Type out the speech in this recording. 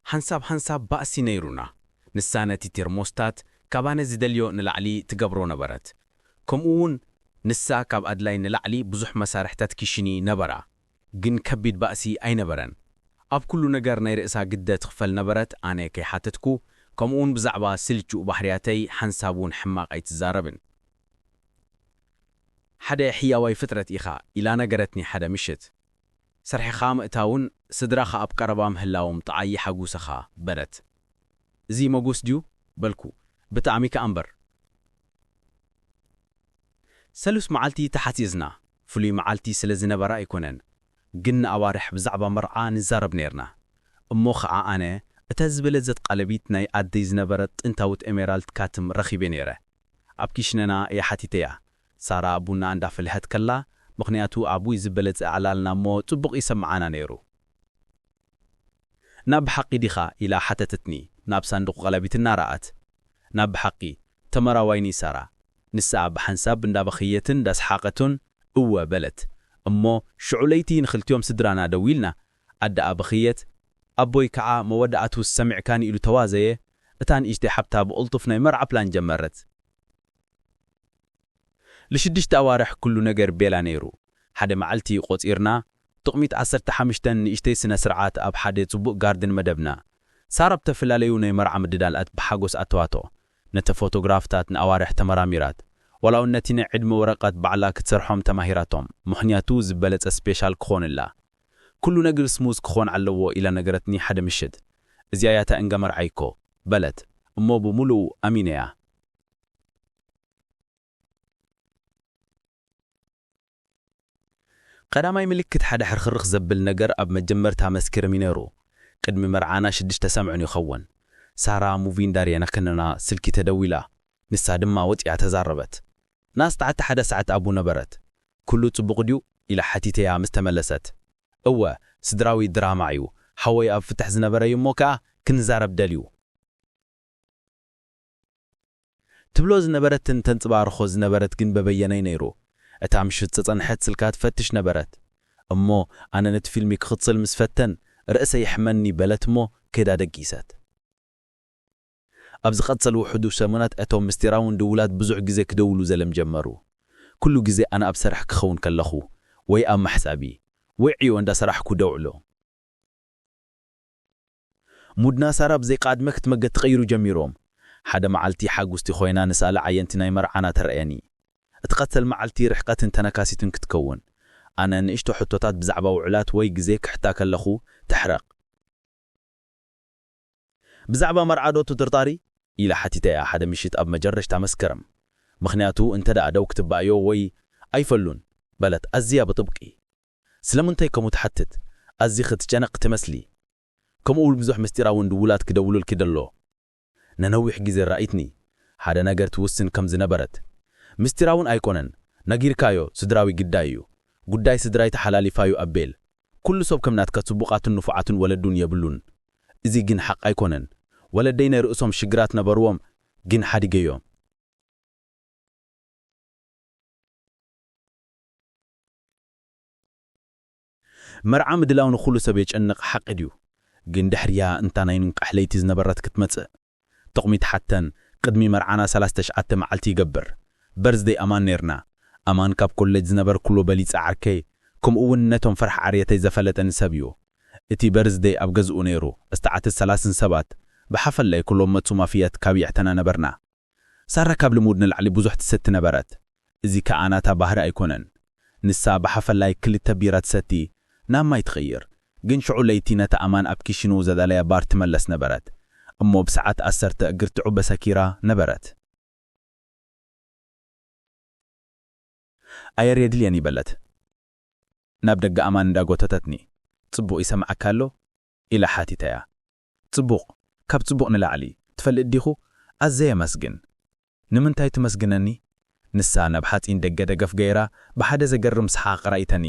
ሓንሳብ ሓንሳብ ባእሲ ነይሩና። ንሳ ነቲ ቴርሞስታት ካብ ኣነ ዝደልዮ ንላዕሊ ትገብሮ ነበረት። ከምኡ እውን ንሳ ካብ ኣድላይ ንላዕሊ ብዙሕ መሳርሕታት ኪሽኒ ነበራ። ግን ከቢድ ባእሲ ኣይነበረን። ኣብ ኩሉ ነገር ናይ ርእሳ ግደ ትኽፈል ነበረት፣ ኣነ ከይሓተትኩ፣ ከምኡውን ብዛዕባ ስልቹእ ባህርያተይ ሓንሳብ እውን ሕማቕ ኣይትዛረብን። "ሓደ ሕያዋይ ፍጥረት ኢኻ" ኢላ ነገረትኒ ሓደ ምሽት። "ስርሕኻ ምእታውን ስድራኻ ኣብ ቀረባ ምህላዎም ጥዓይ የሓጉሰኻ" በለት። "እዚ መጎስ ድዩ?" በልኩ። "ብጣዕሚ ከኣ እምበር!" ሰሉስ መዓልቲ ተሓሲስና። ፍሉይ መዓልቲ ስለ ዝነበረ ኣይኮነን፣ ግን ንኣዋርሕ ብዛዕባ መርዓ ንዛረብ ነይርና። እሞ ኸኣ ኣነ እታ ዝበለጸት ቀለቢት ናይ ኣደይ ዝነበረት ጥንታዊት ኤሜራልድ ካትም ረኺበ ነይረ። ኣብ ኪሽነና እየ ሓቲተያ፣ ሳራ ቡና እንዳፈለሐት ከላ፣ ምኽንያቱ ኣቡይ ዝበለጸ ዕላልና እሞ ጽቡቕ ይሰምዓና ነይሩ። "ናብ ብሓቂ ዲኻ?" ኢላ ሓተተትኒ፣ ናብ ሳንዱቕ ቀለቢት እናረኣት። "ናብ ብሓቂ፣ ተመራዋይኒ ሳራ?" ንሳ ብሓንሳብ እንዳበኸየትን እንዳሰሓቐትን "እወ" በለት። እሞ ሽዑ ለይቲ ንኽልቲኦም ስድራና ደዊልና። ኣደኣ በኸየት፣ ኣቦይ ከኣ "መወዳእትኡስ ሰሚዕካኒ" ኢሉ ተዋዘየ። እታ ንእሽተይ ሓብታ ብቕልጡፍ ናይ መርዓ ፕላን ጀመረት። ልሽዱሽተ ኣዋርሕ ኩሉ ነገር ቤላ ነይሩ። ሓደ መዓልቲ ቆጺርና፣ ጥቕሚት ዓሰርተ ሓሙሽተ ንእሽተይ ስነ ስርዓት ኣብ ሓደ ጽቡቕ ጋርድን መደብና። ሳራ ብተፈላለዩ ናይ መርዓ ምድላላት ብሓጎስ ኣተዋቶ። ነቲ ፎቶግራፍታት ንኣዋርሕ ተመራሚራት። ዋላ እውን ነቲ ናይ ዕድመ ወረቐት ባዕላ ክትሰርሖም ተማሂራቶም። ምኽንያቱ ዝበለጸ ስፔሻል ክኾንላ። "ኩሉ ነገር ስሙዝ ክኾን ኣለዎ" ኢላ ነገረትኒ ሓደ ምሽት። "እዚኣ እያ እታ እንጋ መርዓይ እኮ" በለት። እሞ ብምሉኡ ኣሚነያ። ቀዳማይ ምልክት ሓደ ሕርኽርኽ ዘብል ነገር ኣብ መጀመርታ መስከረም እዩ ነይሩ። ቅድሚ መርዓና ሽዱሽተ ሰሙን ይኸውን። ሳራ ሙቪ እንዳርየና ከለና ስልኪ ተደዊላ። ንሳ ድማ ወጺኣ ተዛረበት። ንኣስታዕቲ ሓደ ሰዓት ኣብኡ ነበረት። "ኩሉ ጽቡቕ ድዩ?" ኢላ ሓቲተያ ምስ ተመለሰት። "እወ፣ ስድራዊ ድራማ እዩ። ሓወይ ኣብ ፍትሕ ዝነበረ እዩ እሞ ከኣ ክንዛረብ ደልዩ" ትብሎ ዝነበረትን ተንጽባርኾ ዝነበረት ግን በበየነይ ነይሩ? እታ ምሽት ዝጸንሐት ስልካ ትፈትሽ ነበረት። እሞ ኣነ ነቲ ፊልሚ ክቕጽል ምስ ፈተን፣ "ርእሰይ የሕመኒ" በለት እሞ ከይዳ ደጊሰት። ኣብ ዝቐጸሉ ውሑዱ ሰሙናት እቶም ምስጢራውን ድውላት ብዙሕ ግዜ ክደውሉ ዘለም ጀመሩ። ኩሉ ግዜ ኣነ ኣብ ስራሕ ክኸውን ከለኹ ወይ ኣብ ማሕጻቢ ወይ ዕዮ እንዳሰራሕኩ ደውዕሎ። ሙድና ሳራ ብዘይቃድመ ክትመገት ተቐይሩ ጀሚሮም። ሓደ መዓልቲ ሓጉስቲ ኮይና ንሳለ ዓየንቲ ናይ መርዓና ተረኣየኒ። እትቐጸል መዓልቲ ርሕቀትን ተነካሲትን ክትከውን። ኣነ ንእሽቶ ሕቶታት ብዛዕባ ውዕላት ወይ ግዜ ክሕታ ከለኹ ተሕረቕ። "ብዛዕባ መርዓ ዶ ትጥርጣሪ?" ኢላ ሓቲተያ ሓደ ምሽት ኣብ መጀረሽታ መስከረም። "ምኽንያቱ እንተ ደኣ ደው ክትባእዮ ወይ ኣይፈሉን" በለት ኣዝያ ብጥብቂ። "ስለምንታይ ከምኡ ትሓትት? ኣዚኺ ትጨነቕ ትመስሊ። ከምኡ እውን ብዙሕ ምስጢራውን ድውላት ክደውሉልኪ ደሎ። ነነዊሕ ግዜ ራኢትኒ። ሓደ ነገር ትውስን ከም ዝነበረት። ምስጢራውን ኣይኮነን፣ ነጊርካዮ፣ ስድራዊ ግዳይ እዩ። ጉዳይ ስድራይ ተሓላሊፋዩ ኣቤል። ኩሉ ሰብ ከም ናትካ ጽቡቓትን ንፉዓትን ወለዱን የብሉን። እዚ ግን ሓቕ ኣይኮነን። ወለደይ ናይ ርእሶም ሽግራት ነበርዎም፣ ግን ሓዲገዮም። መርዓ ምድላው ንኹሉ ሰብ የጨንቕ ሓቂ ድዩ? ግን ድሕሪያ እንታ ናይ ንንቃሕ ለይቲ ዝነበረት ክትመጽእ። ጥቕሚ ትሓተን፣ ቅድሚ መርዓና ሰላሳ ትሽዓተ መዓልቲ ይገብር። በርዝደይ ኣማን ኔርና። ኣማን ካብ ኮሌጅ ዝነበርኩሉ በሊጸ ዓርከይ፣ ከምኡ እውን ነቶም ፈርሒ ዓርየተይ ዘፈለጠኒ ሰብ እዩ። እቲ በርዝደይ ኣብ ገዝኡ ነይሩ፣ ኣስተዓቲ ሰላስን ሰባት ብሓፈላይ ኩሎም መጹ ማፍያት ካብ የዕተና ነበርና። ሳራ ካብ ልሙድ ንላዕሊ ብዙሕ ትሰቲ ነበረት። እዚ ከኣ ናታ ባህሪ ኣይኮነን። ንሳ ብሓፈላይ ክልተ ቢራ ትሰቲ፣ ናብ ማይ ትቕይር። ግን ሽዑ ለይቲ ነታ ኣማን ኣብ ኪሽኑ ዘዳለያ ባር ትመለስ ነበረት። እሞ ብሰዓት ዓሰርተ ግርትዑ በሰኪራ ነበረት። ኣየር የድልየኒ በለት። ናብ ደገ ኣማን እንዳጎተተትኒ፣ "ጽቡቕ ይሰምዓካ ኣሎ?" ኢላ ሓቲተያ። "ጽቡቕ፣ ካብ ጽቡቕ ንላዕሊ። ትፈልጥ ዲኹ? ኣዘየ የመስግን!" "ንምንታይ ትመስግነኒ?" ንሳ ናብ ሓጺን ደገ ደገፍ ገይራ ብሓደ ዘገርም ሰሓቕ ራኢተኒ።